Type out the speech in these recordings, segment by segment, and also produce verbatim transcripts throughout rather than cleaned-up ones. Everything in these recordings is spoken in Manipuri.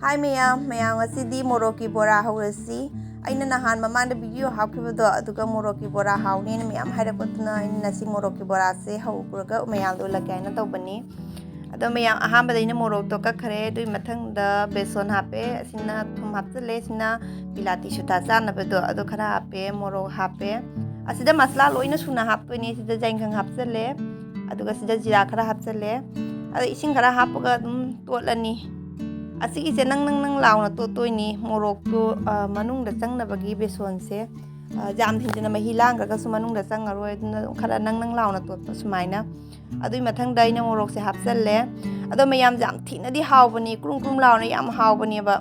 ꯍꯥꯏ ꯃꯌꯥꯝ, ꯃꯌꯥꯝ ꯉꯁꯤꯗꯤ ꯃꯣꯔꯣꯛꯀꯤ ꯕꯣꯔꯥ ꯍꯧꯔꯁꯤ꯫ ꯑꯩꯅ ꯅꯍꯥꯟ ꯃꯃꯥꯡꯗ video ꯍꯥꯞꯈꯤꯕꯗꯣ, ꯑꯗꯨꯒ ꯃꯣꯔꯣꯛꯀꯤ ꯕꯣꯔꯥ ꯍꯥꯎꯅꯦꯅ ꯃꯌꯥꯝ ꯍꯥꯏꯔꯛꯄꯗꯨꯅ ꯑꯩꯅ ꯉꯁꯤ ꯃꯣꯔꯣꯛꯀꯤ ꯕꯣꯔꯥꯁꯦ ꯍꯧꯔꯒ ꯃꯌꯥꯝꯗ ꯎꯠꯂꯛꯀꯦ ꯍꯥꯏꯅ ꯇꯧꯕꯅꯤ꯫ ꯑꯗꯣ ꯃꯌꯥꯝ, ꯑꯍꯥꯟꯕꯗ ꯑꯩꯅ ꯃꯣꯔꯣꯛꯇꯣ ꯀꯛꯈ꯭ꯔꯦ, ꯑꯗꯨꯒꯤ ꯃꯊꯪꯗ ꯕꯦꯁꯣꯟ ꯍꯥꯞꯄꯦ, ꯑꯁꯤꯅ ꯊꯨꯝ ꯍꯥꯞꯆꯜꯂꯦ, ꯑꯁꯤꯅ ꯕꯤꯂꯥꯇꯤ ꯁꯨꯊꯥ ꯆꯥꯅꯕꯗꯣ ꯑꯗꯣ ꯈꯔ ꯍꯥꯞꯄꯦ, ꯃꯣꯔꯣꯛ ꯍꯥꯞꯄꯦ꯫ ꯑꯁꯤꯗ ꯃꯁꯂꯥ ꯂꯣꯏꯅ ꯁꯨꯅ ꯍꯥꯞꯇꯣꯏꯅꯦ꯫ ꯁꯤꯗ ꯌꯥꯏꯉꯪ ꯍꯥꯞꯆꯜꯂꯦ, ꯑꯗꯨꯒ ꯁꯤꯗ ꯖꯤꯔꯥ ꯈꯔ ꯍꯥꯞꯆꯜꯂꯦ꯫ ꯑꯗꯣ ꯏꯁꯤꯡ ꯈꯔ ꯍꯥꯞꯄꯒ ꯑꯗꯨꯝ ꯇꯣꯠꯂꯅꯤ꯫ ꯑꯁꯤꯒꯤꯁꯦ ꯅꯪ ꯅꯪ ꯅꯪ ꯂꯥꯎꯅ ꯇꯣꯠꯇꯣꯏꯅꯤ꯫ ꯃꯣꯔꯣꯛꯇꯣ, ꯑ, ꯃꯅꯨꯡꯗ ꯆꯪꯅꯕꯒꯤ ꯕꯦꯁꯣꯟꯁꯦ, ꯑ, ꯌꯥꯝ ꯍꯦꯟꯖꯤꯟꯅ ꯃꯍꯤ ꯂꯥꯡꯈ꯭ꯔꯒꯁꯨ ꯃꯅꯨꯡꯗ ꯆꯪꯉꯔꯣꯏ꯫ ꯑꯗꯨꯅ ꯑꯗꯨꯝ ꯈꯔ ꯅꯪ ꯅꯪ ꯂꯥꯎꯅ ꯇꯣꯠꯄ ꯁꯨꯃꯥꯏꯅ꯫ ꯑꯗꯨꯒꯤ ꯃꯊꯪꯗ ꯑꯩꯅ ꯃꯣꯔꯣꯛꯁꯦ ꯍꯥꯞꯆꯜꯂꯦ꯫ ꯑꯗꯣ ꯃꯌꯥꯝ, ꯌꯥꯝ ꯊꯤꯅꯗꯤ ꯍꯥꯎꯕꯅꯤ, ꯀ꯭ꯔꯨꯝ ꯀ꯭ꯔꯨꯝ ꯂꯥꯎꯅ ꯌꯥꯝ ꯍꯥꯎꯕꯅꯦꯕ꯫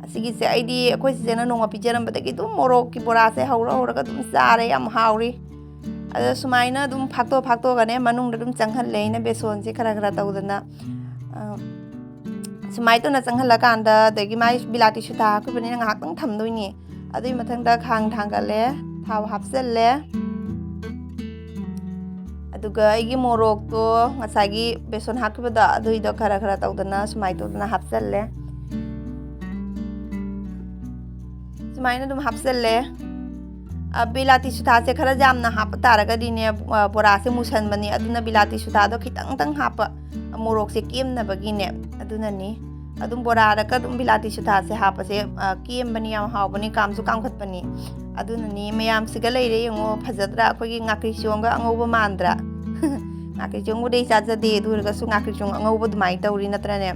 ꯑꯁꯤꯒꯤꯁꯦ ꯑꯩꯗꯤ ꯑꯩꯈꯣꯏ ꯆꯤꯆꯦꯅ ꯅꯣꯡꯃ ꯄꯤꯖꯔꯝꯕꯗꯒꯤ ꯑꯗꯨꯝ ꯃꯣꯔꯣꯛꯀꯤ ꯕꯣꯔꯥꯁꯦ ꯍꯧꯔ ꯍꯧꯔꯒ ꯑꯗꯨꯝ ꯆꯥꯔꯦ, ꯌꯥꯝ ꯍꯥꯎꯔꯤ꯫ ꯑꯗꯣ ꯁꯨꯃꯥꯏꯅ ꯑꯗꯨꯝ ꯐꯥꯛꯇꯣꯛ ꯐꯥꯛꯇꯣꯛꯑꯒꯅꯦ, ꯃꯅꯨꯡꯗ ꯑꯗꯨꯝ ꯆꯪꯍꯜꯂꯦ ꯑꯩꯅ ꯕꯦꯁꯣꯟꯁꯦ ꯈꯔ ꯈꯔ ꯇꯧꯗꯅ꯫ ꯑ, ꯁꯨꯃꯥꯏꯅ ꯇꯧꯅ ꯆꯪꯍꯜꯂꯀꯥꯟꯗ, ꯑꯗꯒꯤ ꯃꯥꯏ ꯕꯤꯂꯥꯇꯤ ꯁꯨꯊꯥ ꯍꯥꯞꯈꯤꯕꯅꯤꯅ ꯉꯥꯏꯍꯥꯛꯇꯪ ꯊꯝꯗꯣꯏꯅꯤ꯫ ꯑꯗꯨꯒꯤ ꯃꯊꯪꯗ ꯈꯥꯡ ꯊꯥꯡꯒꯠꯂꯦ, ꯊꯥꯎ ꯍꯥꯞꯆꯜꯂꯦ꯫ ꯑꯗꯨꯒ ꯑꯩꯒꯤ ꯃꯣꯔꯣꯛꯇꯣ, ꯉꯁꯥꯏꯒꯤ ꯕꯦꯁꯣꯟ ꯍꯥꯞꯈꯤꯕꯗꯣ, ꯑꯗꯨꯏꯗꯣ ꯈꯔ ꯈꯔ ꯇꯧꯗꯅ ꯁꯨꯃꯥꯏꯅ ꯇꯧꯗꯅ ꯍꯥꯞꯆꯜꯂꯦ꯫ ꯁꯨꯃꯥꯏꯅ ꯑꯗꯨꯝ ꯍꯥꯞꯆꯜꯂꯦ꯫ ꯑ, ꯕꯤꯂꯥꯇꯤ ꯁꯨꯊꯥꯁꯦ ꯈꯔ ꯌꯥꯝꯅ ꯍꯥꯞꯄ ꯇꯥꯔꯒꯗꯤꯅꯦ, ꯑ, ꯕꯣꯔꯥꯁꯦ ꯃꯨꯁꯟꯕꯅꯤ꯫ ꯑꯗꯨꯅ ꯕꯤꯂꯥꯇꯤ ꯁꯨꯊꯥꯗꯣ ꯈꯤꯇꯪꯇꯪ ꯍꯥꯞꯄ, ꯃꯣꯔꯣꯛꯁꯦ ꯀꯦꯝꯅꯕꯒꯤꯅꯦ꯫ ꯑꯗꯨꯅꯅꯤ꯫ ꯑꯗꯨꯝ ꯕꯣꯔꯥꯗꯒ ꯑꯗꯨꯝ ꯕꯤꯂꯥꯇꯤ ꯁꯨꯊꯥꯁꯦ ꯍꯥꯞꯄꯁꯦ, ꯑ, ꯀꯦꯝꯕꯅꯤ, ꯌꯥꯝ ꯍꯥꯎꯕꯅꯤ, ꯀꯥꯝꯁꯨ ꯀꯥꯝꯈꯠꯄꯅꯤ꯫ ꯑꯗꯨꯅꯅꯤ꯫ ꯃꯌꯥꯝꯁꯤꯒ ꯂꯩꯔꯦ ꯌꯦꯡꯉꯣ, ꯐꯖꯗ꯭ꯔꯥ? ꯑꯩꯈꯣꯏꯒꯤ ꯉꯥꯀ꯭ꯔꯤꯆꯣꯡꯒ ꯑꯉꯧꯕ ꯃꯥꯟꯗ꯭ꯔꯥ? ꯉꯥꯀ꯭ꯔꯤꯆꯣꯡꯕꯨꯗꯤ ꯑꯩ ꯆꯥꯖꯗꯦ, ꯑꯗꯨ ꯑꯣꯏꯔꯒꯁꯨ ꯉꯥꯀ꯭ꯔꯤꯆꯣꯡ ꯑꯉꯧꯕ ꯑꯗꯨꯃꯥꯏꯅ ꯇꯧꯔꯤ ꯅꯠꯇ꯭ꯔꯅꯦ?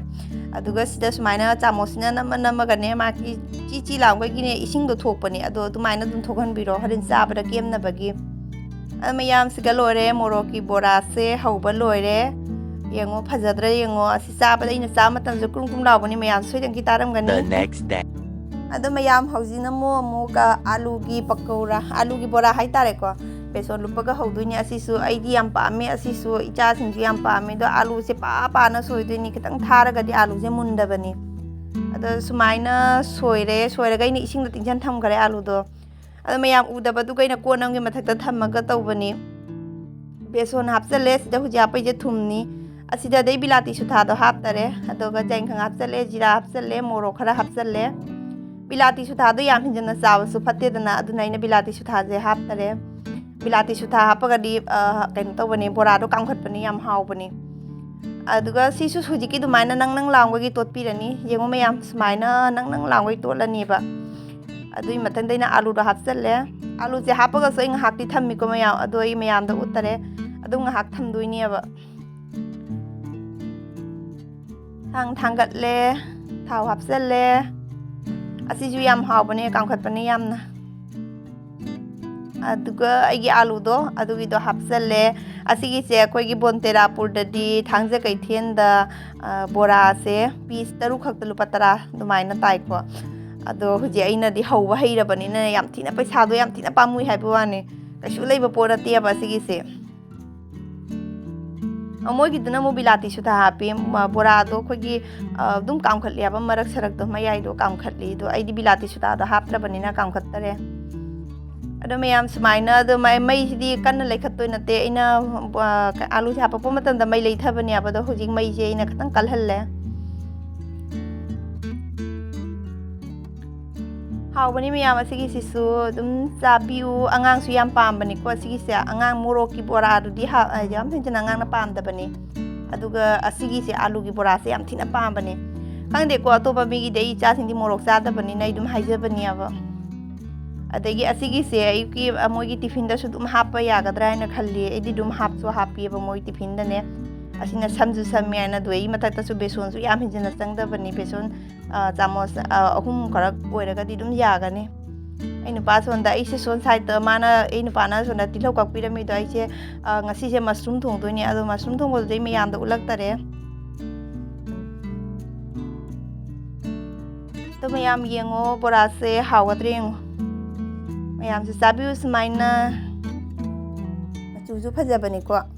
ꯑꯗꯨꯒ ꯁꯤꯗ ꯁꯨꯃꯥꯏꯅ ꯆꯥꯃꯁꯁꯤꯅ ꯅꯝꯃ ꯅꯝꯃꯒꯅꯦ, ꯃꯥꯒꯤ ꯆꯤ ꯆꯤ ꯂꯥꯎꯕꯒꯤꯅꯦ, ꯏꯁꯤꯡꯗꯣ ꯊꯣꯛꯄꯅꯦ꯫ ꯑꯗꯣ ꯑꯗꯨꯃꯥꯏꯅ ꯑꯗꯨꯝ ꯊꯣꯛꯍꯟꯕꯤꯔꯣ, ꯍꯣꯔꯦꯟ ꯆꯥꯕꯗ ꯀꯦꯝꯅꯕꯒꯤ꯫ ꯑꯗꯣ ꯃꯌꯥꯝꯁꯤꯒ ꯂꯣꯏꯔꯦ, ꯃꯣꯔꯣꯛꯀꯤ ꯕꯣꯔꯥꯁꯦ ꯍꯧꯕ ꯂꯣꯏꯔꯦ꯫ ꯌꯦꯡꯉꯣ, ꯐꯖꯗ꯭ꯔꯥ ꯌꯦꯡꯉꯣ꯫ ꯑꯁꯤ ꯆꯥꯕꯗ, ꯑꯩꯅ ꯆꯥꯕ ꯃꯇꯝꯗꯁꯨ ꯀ꯭ꯔꯨꯝ ꯀ꯭ꯔꯨꯝ ꯂꯥꯎꯕꯅꯤ, ꯃꯌꯥꯝ ꯁꯣꯏꯗꯅꯀꯤ ꯇꯥꯔꯝꯒꯅꯤ꯫ The next day. ꯑꯗꯣ ꯃꯌꯥꯝ, ꯍꯧꯖꯤꯛꯅ ꯑꯃꯨꯛ, ꯑꯃꯨꯛꯀ ꯑꯥꯂꯨꯒꯤ ꯄꯀꯧꯔꯥ, ꯑꯥꯂꯨꯒꯤ ꯕꯣꯔꯥ ꯍꯥꯏꯇꯥꯔꯦꯀꯣ, ꯕꯦꯁꯣꯟ ꯂꯨꯞꯄꯒ ꯍꯧꯗꯣꯏꯅꯦ꯫ ꯑꯁꯤꯁꯨ ꯑꯩꯗꯤ ꯌꯥꯝ ꯄꯥꯝꯃꯦ, ꯑꯁꯤꯁꯨ ꯏꯆꯥꯁꯤꯡꯁꯨ ꯌꯥꯝ ꯄꯥꯝꯃꯦ꯫ ꯑꯗꯣ ꯑꯥꯂꯨꯁꯦ ꯄꯥ ꯄꯥꯅ ꯁꯣꯏꯗꯣꯏꯅꯤ, ꯈꯤꯇꯪ ꯊꯥꯔꯒꯗꯤ ꯑꯥꯂꯨꯁꯦ ꯃꯨꯟꯗꯕꯅꯤ꯫ ꯑꯗꯣ ꯁꯨꯃꯥꯏꯅ ꯁꯣꯏꯔꯦ, ꯁꯣꯏꯔꯒ ꯑꯩꯅ ꯏꯁꯤꯡꯗ ꯇꯤꯡꯁꯤꯟ ꯊꯝꯈ꯭ꯔꯦ ꯑꯥꯂꯨꯗꯣ꯫ ꯑꯗꯣ ꯃꯌꯥꯝ ꯎꯗꯕꯗꯨꯒ ꯑꯩꯅ ꯀꯣꯟ ꯑꯃꯒꯤ ꯃꯊꯛꯇ ꯊꯝꯃꯒ ꯇꯧꯕꯅꯤ꯫ ꯕꯦꯁꯣꯟ ꯍꯥꯞꯆꯜꯂꯦ꯫ ꯁꯤꯗ ꯍꯧꯖꯤꯛ ꯍꯥꯞꯄꯛꯏꯁꯦ ꯊꯨꯝꯅꯤ꯫ ꯑꯁꯤꯗ ꯑꯗꯩ ꯕꯤꯂꯥꯇꯤ ꯁꯨꯊꯥꯗꯣ ꯍꯥꯞꯇꯔꯦ꯫ ꯑꯗꯨꯒ ꯆꯥꯏꯈꯪ ꯍꯥꯞꯆꯜꯂꯦ, ꯖꯤꯔꯥ ꯍꯥꯞꯆꯜꯂꯦ, ꯃꯣꯔꯣꯛ ꯈꯔ ꯍꯥꯞꯆꯜꯂꯦ꯫ ꯕꯤꯂꯥꯇꯤ ꯁꯨꯊꯥꯗꯣ ꯌꯥꯝ ꯍꯦꯟꯖꯟꯅ ꯆꯥꯕꯁꯨ ꯐꯠꯇꯦꯗꯅ, ꯑꯗꯨꯅ ꯑꯩꯅ ꯕꯤꯂꯥꯇꯤ ꯁꯨꯊꯥꯁꯦ ꯍꯥꯞꯇꯔꯦ꯫ ꯕꯤꯂꯥꯇꯤ ꯁꯨꯊꯥ ꯍꯥꯞꯄꯒꯗꯤ, ꯑ, ꯀꯩꯅꯣ ꯇꯧꯕꯅꯦ, ꯕꯣꯔꯥꯗꯣ ꯀꯥꯝꯈꯠꯄꯅꯤ, ꯌꯥꯝ ꯍꯥꯎꯕꯅꯤ꯫ ꯑꯗꯨꯒ ꯁꯤꯁꯨ ꯍꯧꯖꯤꯛꯀꯤ ꯑꯗꯨꯃꯥꯏꯅ ꯅꯪ ꯅꯪ ꯂꯥꯎꯕꯒꯤ ꯇꯣꯠꯄꯤꯔꯅꯤ꯫ ꯌꯦꯡꯉꯣ ꯃꯌꯥꯝ, ꯁꯨꯃꯥꯏꯅ ꯅꯪ ꯅꯪ ꯂꯥꯎꯕꯒꯤ ꯇꯣꯠꯂꯅꯦꯕ꯫ ꯑꯗꯨꯒꯤ ꯃꯊꯪꯗ ꯑꯩꯅ ꯑꯥꯂꯨꯗꯣ ꯍꯥꯞꯆꯜꯂꯦ꯫ ꯑꯥꯂꯨꯁꯦ ꯍꯥꯞꯄꯒꯁꯨ ꯑꯩ ꯉꯥꯏꯍꯥꯛꯇꯤ ꯊꯝꯃꯤꯀꯣ ꯃꯌꯥꯝ, ꯑꯗꯣ ꯑꯩ ꯃꯌꯥꯝꯗ ꯎꯠꯇꯔꯦ꯫ ꯑꯗꯨꯝ ꯉꯥꯏꯍꯥꯛ ꯊꯝꯗꯣꯏꯅꯦꯕ꯫ ꯊꯥꯡ ꯊꯥꯡꯒꯠꯂꯦ, ꯊꯥꯎ ꯍꯥꯞꯆꯜꯂꯦ꯫ ꯑꯁꯤꯁꯨ ꯌꯥꯝ ꯍꯥꯎꯕꯅꯦ, ꯀꯥꯝꯈꯠꯄꯅꯦ ꯌꯥꯝꯅ꯫ ꯑꯗꯨꯒ ꯑꯩꯒꯤ ꯑꯥꯂꯨꯗꯣ, ꯑꯗꯨꯒꯤꯗꯣ ꯍꯥꯞꯆꯜꯂꯦ꯫ ꯑꯁꯤꯒꯤꯁꯦ ꯑꯩꯈꯣꯏꯒꯤ ꯕꯣꯟꯇꯦꯔꯥꯄꯨꯔꯗꯗꯤ ꯊꯥꯡꯖ ꯀꯩꯊꯦꯜꯗ, ꯑ, ꯕꯣꯔꯥꯁꯦ piece ꯇꯔꯨꯛ ꯈꯛꯇ ꯂꯨꯄꯥ ꯇꯔꯥ ꯑꯗꯨꯃꯥꯏꯅ ꯇꯥꯏꯀꯣ꯫ ꯑꯗꯣ ꯍꯧꯖꯤꯛ ꯑꯩꯅꯗꯤ ꯍꯧꯕ ꯍꯩꯔꯕꯅꯤꯅ ꯌꯥꯝ ꯊꯤꯅ ꯄꯩꯁꯥꯗꯣ ꯌꯥꯝ ꯊꯤꯅ ꯄꯥꯝꯃꯨꯏ ꯍꯥꯏꯕ ꯋꯥꯅꯤ, ꯀꯩꯁꯨ ꯂꯩꯕ ꯄꯣꯠ ꯅꯠꯇꯦꯕ ꯑꯁꯤꯒꯤꯁꯦ꯫ ꯑ, ꯃꯣꯏꯒꯤꯗꯨꯅ ꯑꯃꯨꯛ ꯕꯤꯂꯥꯇꯤ ꯁꯨꯊꯥ ꯍꯥꯞꯄꯤ꯫ ꯃ-, ꯕꯣꯔꯥꯗꯣ ꯑꯩꯈꯣꯏꯒꯤ, ꯑ, ꯑꯗꯨꯝ ꯀꯥꯝꯈꯠꯂꯦꯕ, ꯃꯔꯛ ꯁꯔꯛꯇꯣ ꯃꯌꯥꯏꯗꯣ ꯀꯥꯝꯈꯠꯂꯤ꯫ ꯑꯗꯣ ꯑꯩꯗꯤ ꯕꯤꯂꯥꯇꯤ ꯁꯨꯊꯥꯗꯣ ꯍꯥꯞꯇ꯭ꯔꯕꯅꯤꯅ ꯀꯥꯝꯈꯠꯇꯔꯦ꯫ ꯑꯗꯣ ꯃꯌꯥꯝ ꯁꯨꯃꯥꯏꯅ ꯑꯗꯣ ꯃꯩ-, ꯃꯩꯁꯤꯗꯤ ꯀꯟꯅ ꯂꯩꯈꯠꯇꯣꯏ ꯅꯠꯇꯦ꯫ ꯑꯩꯅ, ꯑ, ꯑꯥꯂꯨꯁꯦ ꯍꯥꯞꯄꯛꯄ ꯃꯇꯝꯗ ꯃꯩ ꯂꯩꯊꯕꯅꯦꯕ, ꯑꯗꯣ ꯍꯧꯖꯤꯛ ꯃꯩꯁꯦ ꯑꯩꯅ ꯈꯤꯇꯪ ꯀꯜꯍꯜꯂꯦ꯫ ꯍꯥꯎꯕꯅꯤ ꯃꯌꯥꯝ, ꯑꯁꯤꯒꯤꯁꯤꯁꯨ ꯑꯗꯨꯝ ꯆꯥꯕꯤꯌꯨ꯫ ꯑꯉꯥꯡꯁꯨ ꯌꯥꯝ ꯄꯥꯝꯕꯅꯤꯀꯣ ꯑꯁꯤꯒꯤꯁꯦ꯫ ꯑꯉꯥꯡ ꯃꯣꯔꯣꯛꯀꯤ ꯕꯣꯔꯥꯗꯨꯗꯤ ꯍꯥ-, ꯌꯥꯝ ꯍꯦꯟꯖꯤꯟꯅ ꯑꯉꯥꯡꯅ ꯄꯥꯝꯗꯕꯅꯤ꯫ ꯑꯗꯨꯒ ꯑꯁꯤꯒꯤꯁꯦ ꯑꯥꯂꯨꯒꯤ ꯕꯣꯔꯥꯁꯦ ꯌꯥꯝ ꯊꯤꯅ ꯄꯥꯝꯕꯅꯦ꯫ ꯈꯪꯗꯦꯀꯣ, ꯑꯇꯣꯞꯄ ꯃꯤꯒꯤꯗꯤ ꯑꯩ ꯏꯆꯥꯁꯤꯡꯗꯤ ꯃꯣꯔꯣꯛ ꯆꯥꯗꯕꯅꯤꯅ ꯑꯩ ꯑꯗꯨꯝ ꯍꯥꯏꯖꯕꯅꯦꯕ꯫ ꯑꯗꯒꯤ ꯑꯁꯤꯒꯤꯁꯦ ꯑꯌꯨꯛꯀꯤ, ꯑ, ꯃꯣꯏꯒꯤ ꯇꯤꯐꯤꯟꯗꯁꯨ ꯑꯗꯨꯝ ꯍꯥꯞꯄ ꯌꯥꯒꯗ꯭ꯔꯥ ꯍꯥꯏꯅ ꯈꯜꯂꯤ꯫ ꯑꯩꯗꯤ ꯑꯗꯨꯝ ꯍꯥꯞꯁꯨ ꯍꯥꯞꯄꯤꯑꯕ ꯃꯣꯏ ꯇꯤꯐꯤꯟꯗꯅꯦ꯫ ꯑꯁꯤꯅ ꯁꯝꯁꯨ ꯁꯝꯃꯦ ꯍꯥꯏꯅ꯫ ꯑꯗꯨ ꯑꯩ ꯃꯊꯛꯇꯁꯨ ꯕꯦꯁꯣꯟꯁꯨ ꯌꯥꯝ ꯍꯦꯟꯖꯤꯟꯅ ꯆꯪꯗꯕꯅꯤ꯫ ꯕꯦꯁꯣꯟ, ꯑ, ꯆꯥꯃꯁ, ꯑ, ꯑꯍꯨꯝ ꯈꯔ ꯑꯣꯏꯔꯒꯗꯤ ꯑꯗꯨꯝ ꯌꯥꯒꯅꯤ꯫ ꯑꯩ ꯅꯨꯄꯥ ꯁꯣꯝꯗ, ꯑꯩꯁꯦ ꯁꯣꯝ ꯁꯥꯏꯗꯠꯇ ꯃꯥꯅ, ꯑꯩ ꯅꯨꯄꯥꯅ ꯁꯣꯝꯗ ꯇꯤꯜꯍꯧ ꯀꯛꯄꯤꯔꯝꯃꯤꯗꯣ, ꯑꯩꯁꯦ, ꯑ, ꯉꯁꯤꯁꯦ ꯃꯁꯔꯨꯝ ꯊꯣꯡꯗꯣꯏꯅꯦ꯫ ꯑꯗꯣ ꯃꯁꯔꯨꯝ ꯊꯣꯡꯕꯗꯨꯗꯤ ꯑꯩ ꯃꯌꯥꯝꯗ ꯎꯠꯂꯛꯇꯔꯦ꯫ ꯑꯗꯣ ꯃꯌꯥꯝ ꯌꯦꯡꯉꯣ, ꯕꯣꯔꯥꯁꯦ ꯍꯥꯎꯒꯗ꯭ꯔꯥ ꯌꯦꯡꯉꯣ꯫ ꯃꯌꯥꯝꯁꯨ ꯆꯥꯕꯤꯌꯨ ꯁꯨꯃꯥꯏꯅ꯫ ꯃꯆꯨꯁꯨ ꯐꯖꯕꯅꯤꯀꯣ꯫